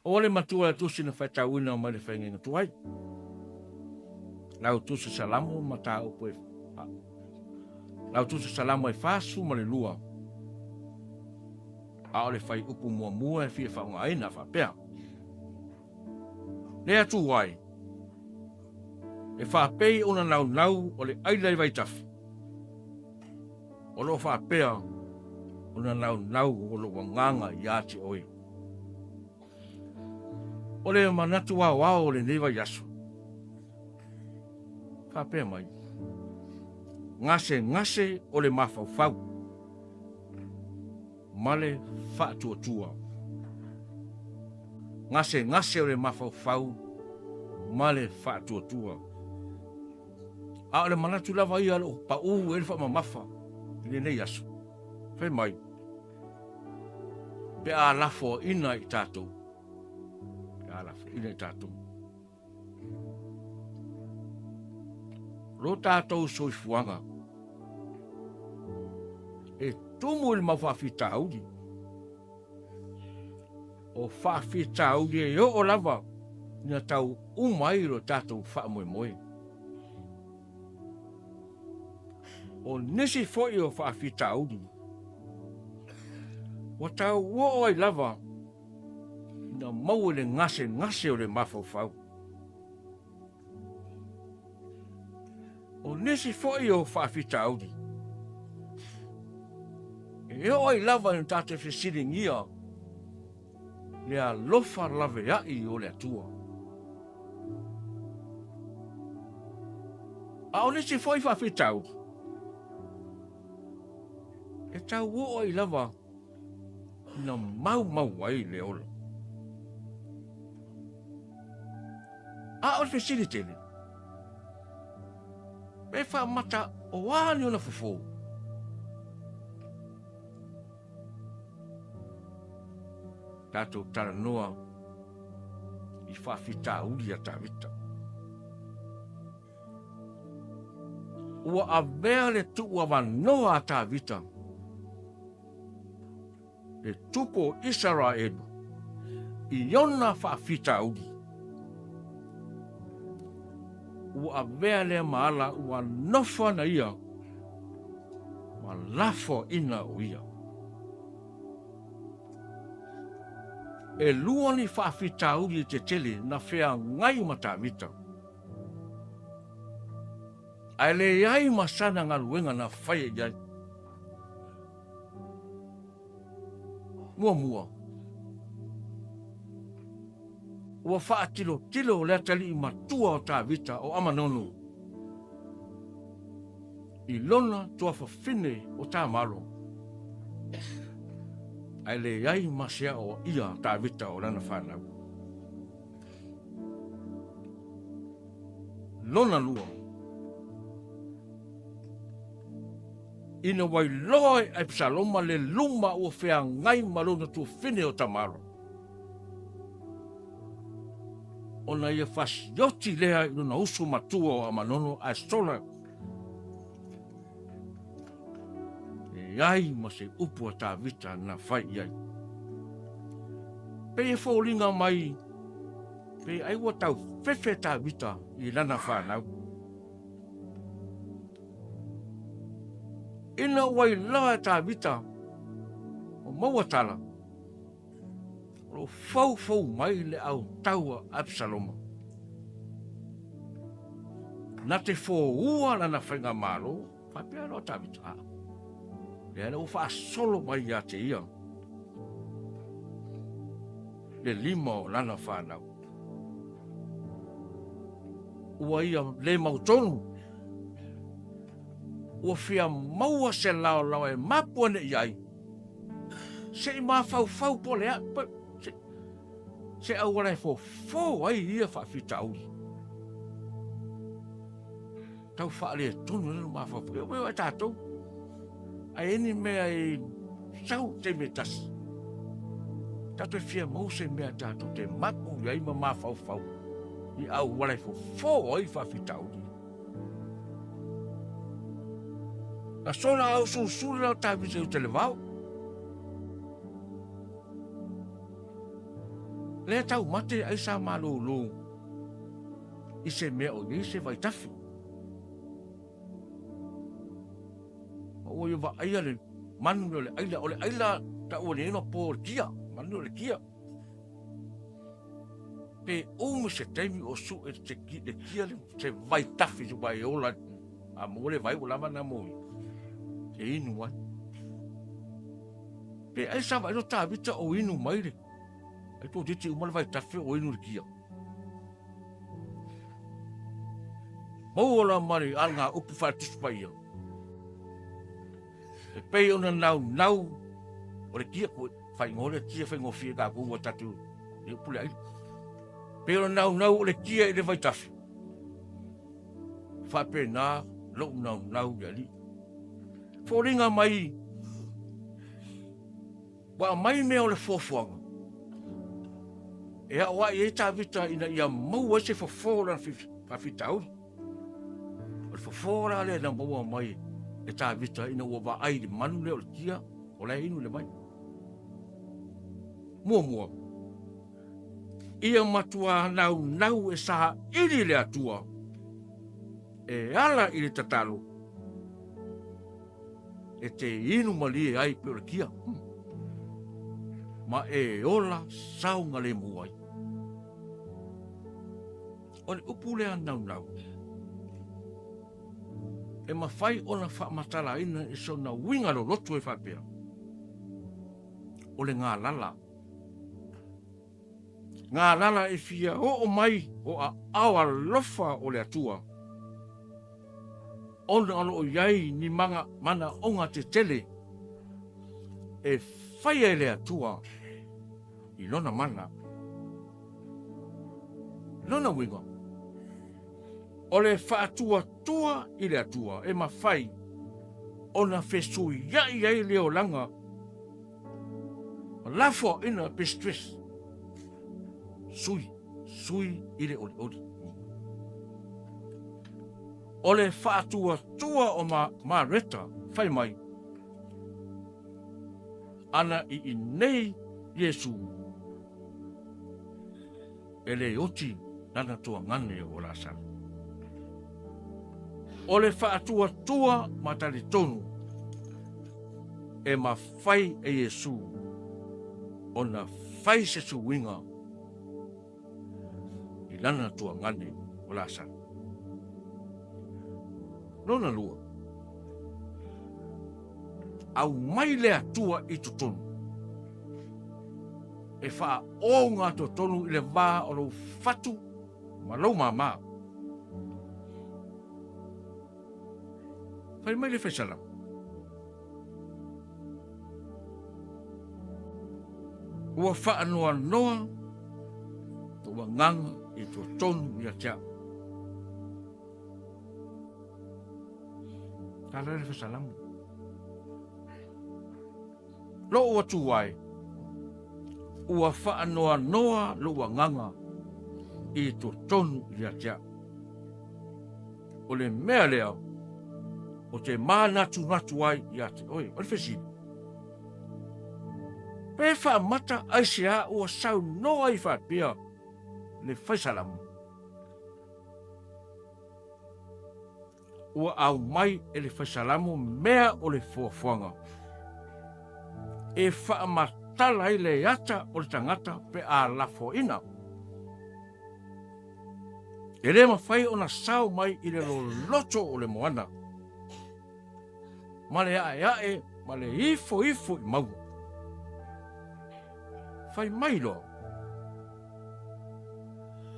Aua le matua le tusi na faitauina mai le faigaiga tuai. Lau tusi Salamo mataupu e Lau tusi Salamo e 42. A o le fuaiupu muamua e fia faaaogaina faapea. Le Atua e, e faapei ona naunau o le aila i vaitafe, o lo o faapea ona naunau o lou agaga ia te oe. O le manatu aoao o lenei vaiaso, faapea mai, gasegase o le mafaufau ma le faatuatua. Gasegase o le mafaufau ma le faatuatua. A o le manatu lava ia o lo o pau ai le faamamafa i lenei aso, fai mai, pe a lafoaina i tatou, pe a lafoaina i tatou, lo tatou soifuaga e tumu i le mau faafitauli, o faafitauli e oo lava ina tau uma ai lo tatou faamoemoe. O nisi foi o faafitauli ua tau oo ai lava ina maua i le gasegase o le mafaufau. O nisi foi o faafitauli e oo ai lava ina tatou fesiligia le alofa laveai o le Atua. A o nisi foi faafitauli, e tau oo ai lava ina maumau ai le ola. A o le fesili tele, pe faamata o a ni ona fofo? Tatou talanoa i faafitauli a Tavita. Ua avea le tuuavanoa a Tavita, le tupu o Isaraelu, i ona faafitauli. Ua avea lea ma ala ua nofo ana ia ma lafoaina o ia. E lua ni faafitauli tetele na feagai ma Tavita, ae leai ma sana galuega na faia i ai. Muamua, ua faatilotilo le atalii matua o Tavita o Amanono i lona tuafafine o Tamaro, ae leai ma se aoaia a Tavita o lana fanau. Lona lua, ina ua iloa e Apisaloma le luma ua feagai ma lona tuafafine o Tamaro, ona ia fasioti lea i lona uso matua o Amanono ae sola leai ma se upu a Tavita na fai i ai. Pei e foliga mai pei ai ua tau fefe Tavita i lana fanau. Ina ua iloa e Tavita o maua tala, O lo o foufou mai le autau a Absaloma. Na te foua lana faigamalo, faapea loa Tavita, a, lea la ua faasolo mai ia te ia le lima o lana fanau. Ua ia le mautonu, ua fia maua se laolao e mapu ane i ai, Se i mafaufau po o le a, se, se auala e fofo ai ia faafitauli. Tau faaletonu ai le mafaufau. E oo ai tatou. Ae ni mea e sau taimi e tasi. Tatou e fia maua se mea tatou te mapu i ai ma mafaufau i auala e fofo ai faafitauli. Na sola au susuli lau tavisa i uta le vao. Lea taumate ai sa malolo i se mea o i ai se vaitafe. Ma ua ia vaaia le manu lea o le aila, o le aila taua nei ona po o le kia, manu o le kia. Pe umi se taimi o sue le kia se vaitafe aua e ola, a maua le vai ua lava lena mo ia e inu ai. Pe aisa vaai loa Tavita o inu mai le, ai toeitiiti uma le vaitafe o inu i le kia. Maua loa ma le alagaupu faale-Tusi Paia, e pei ona naunau o le kia, faaigoa lea kia faigofie i tatou aua tatou te le iloa pule aila. Pei ona naunau o le kia i le vaitafe, faapena lou naunau i le Alii. Foliga mai ua aumai mea o le foafoaga e aoai ai Tavita ina ia maua ai se fofo o lana faafitauli. O le fofo la lea na maua mai e Tavita ina ua vaai i le manu lea o le kia o la e inu i le vai. Muamua, ia matua naunau e saili le Atua e ala i le tatalo e te inu malie ai pei o le kia, ma e ola saogalemu ai. O le upu lea naunau, e mafai ona faamatalaina i sona uiga loloto e faapea, o le galala, galala e fia oo mai o aao alofa o le Atua, ona o lo o i ai ni manaoga tetele e faia e le Atua i Lona mana. Lona uiga, o le faatuatua i le Atua e mafai ona fesuiai ai le olaga ma lafoaiina pe stress, sui, sui i le olioli. O le faatuatua o Mareta fai mai, ana i inei Iesu, e le oti lana tuagane o Lasalo. O le faatuatua ma talitonu e mafai e Iesu ona fai se suiga i lana tuagane o Lasalo. Lona lua, aumai le Atua i totonu e faaogatotonu i le va o lou fatu ma lou mama. Fai mai le Faisalamo, Ua faanoanoa lou agaga i totonu ia te au. Tala le Faisalamo. Lou atu ai, ua faanoanoa lou agaga i totonu ia te au. O le mea lea o te manatunatu ai ia te oe. O le fesili, pe faamata aisea ua saunoa ai faapea le fai Salamo? Ua aumai e le fai Salamo mea o le foafoaga e faamatala ai le ata o le tagata pe a lafoaina. E le mafai ona sao mai i le loloto o le moana, ma le aeae ma le ifoifo i mauga. Fai mai loa,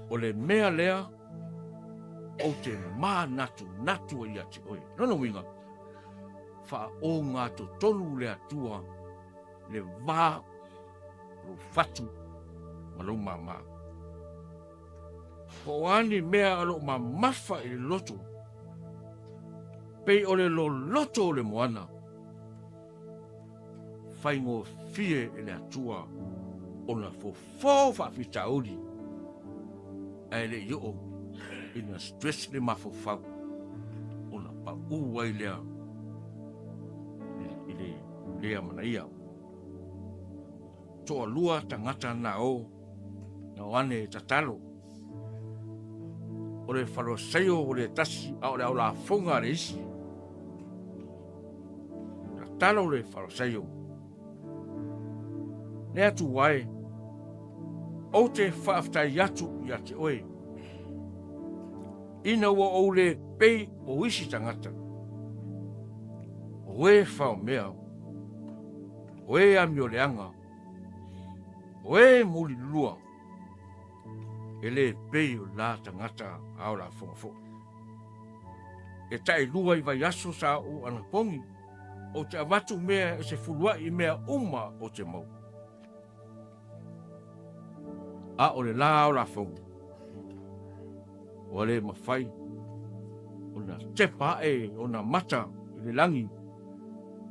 o le mea lea ou te manatunatu ai ia te oe. Lona uiga, faaogatotonu le Atua le va o lou fatu ma lou mama. Po o a ni mea o lo o mamafa i le loto, pei o le loloto o le moana, faigofie e le Atua ona fofo faafitauli ae le i oo ina stress le mafaufau ona pau ai lea i le le amanaia. Toalua tagata na o. Ioane e tatalo, o le Faluaseio o le tasi a o le aulafoga a le isi. Tatalo le Faluaseio. Le Atua e, ou te faafetai atu ia te oe, ina ua ou le pei o isi tagata, o e faomea, o e amioleaga, o e mulilua, e le pei o la tagata ao lafoga foi. E tailua i vaiaso sa ou anapogi, ou te avatu mea e sefuluai i mea uma ou te maua. A o le la ao lafoga, ua le mafai ona tepa ae ona mata i le lagi,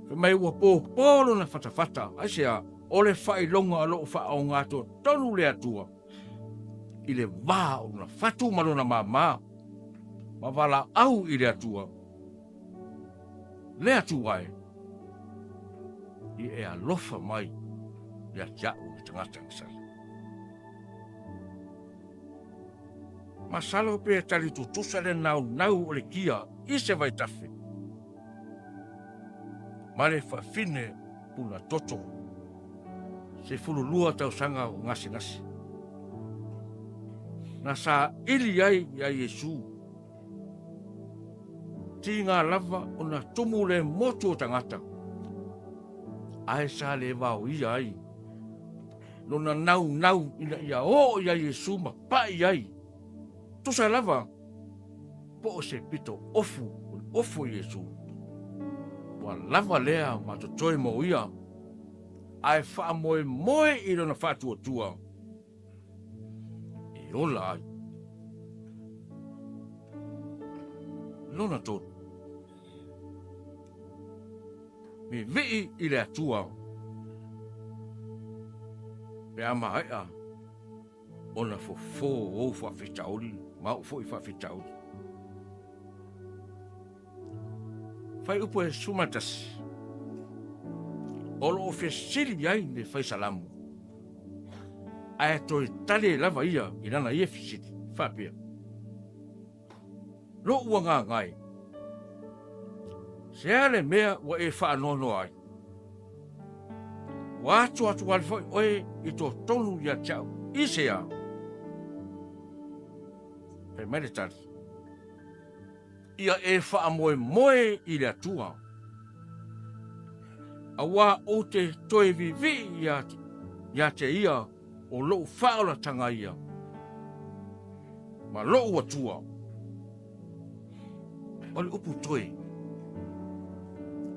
fai mai ua pōpō lona fatafata, aisea? O le faailoga o lo o faaogatotonu le Atua i le va o lona fatu ma lona māmā, ma valaau i le Atua, le Atua e, ia e alofa mai ia te a'u le tagata gasali. Masalo pe tali tutusa le naunau o le kia i se vaitafe ma le fafine puna toto 12 tausaga o gasegase na saili ai ia Iesu. Tiga lava ona tumu le motu o tagata, ae sa le vaoia ai lona naunau ina ia oo ia Iesu ma pai ai. Tusa lava po o se pito ofu o le ofu o Iesu, ua lava lea ma totoe mo ia, ae faamoemoe i lona faatuatua e ola ai. Lona tolu, vivii i le Atua pe a maea ona fofo ou faafitauli ma ou foi faafitauli. Fuaiupu e 11, o lo o fesili ai le fai salamo, ae toe tali ai lava ia i lana ia fesili, faapea, Lou agaga e, se a le mea ua e faanoanoa ai? Ua atuatuali foi oe i totonu ia te au i se a? Fai mai le tali, Ia e faamoemoe i le Atua, auā ou te toe vivii ia te ia o lou faaolataga ia ma lou Atua. O le upu toe,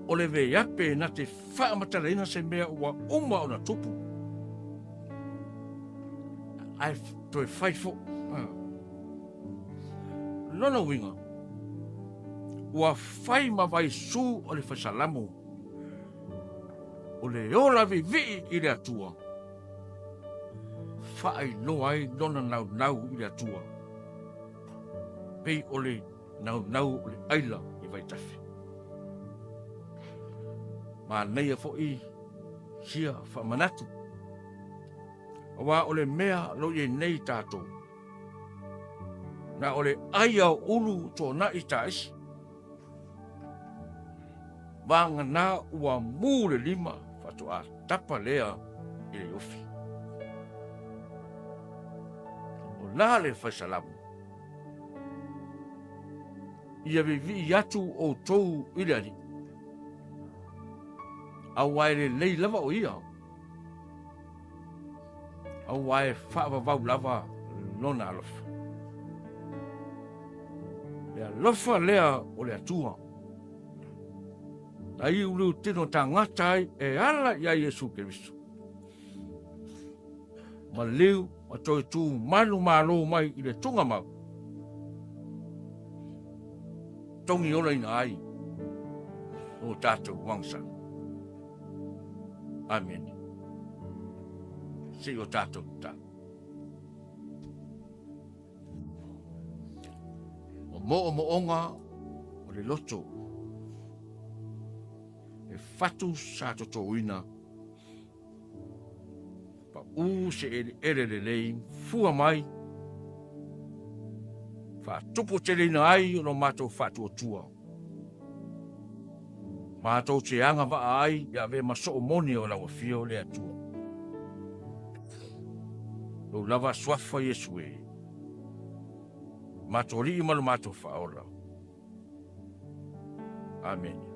o le veape na te faamatalaina se mea ua uma ona tupu, ae toe fai foi. Lona uiga, ua fai ma vaisū o le faisalamo, o le ola vivii i le Atua, faailoa ai lona naunau i le Atua, pei o le naunau o le aila i vaitafe. Manaia foi sia faamanatu, auā o le mea lo i ai nei tatou, Na o le ai a o ulu tuanai taisi. Vagana ua mu le lima faatoa tapa lea i le iofi. O la le faisalamo. Ia vivii atu outou i le Alii. Aua e lelei lava o ia. Aua e faavavau lava lona alofa. Le alofa lea o le Atua. Na iuliutino tagata ai e ala ia Iesu Keriso. Maliu ma toe tu malu malo mai i le tugamau. Togi olaina ai o tatou agasala. Amene. Se i o tatou tatalo. O moomooga o le loto e fatu sa totoina pa U se eleele lelei fua mai, faatuputeleina ai o lo matou faatuatua. Matou te agavaa ai e avea ma soo moni o lau Afio le Atua. Lou lava Suafa Iesu e, matou Alii ma lo matou Faaola. Amene.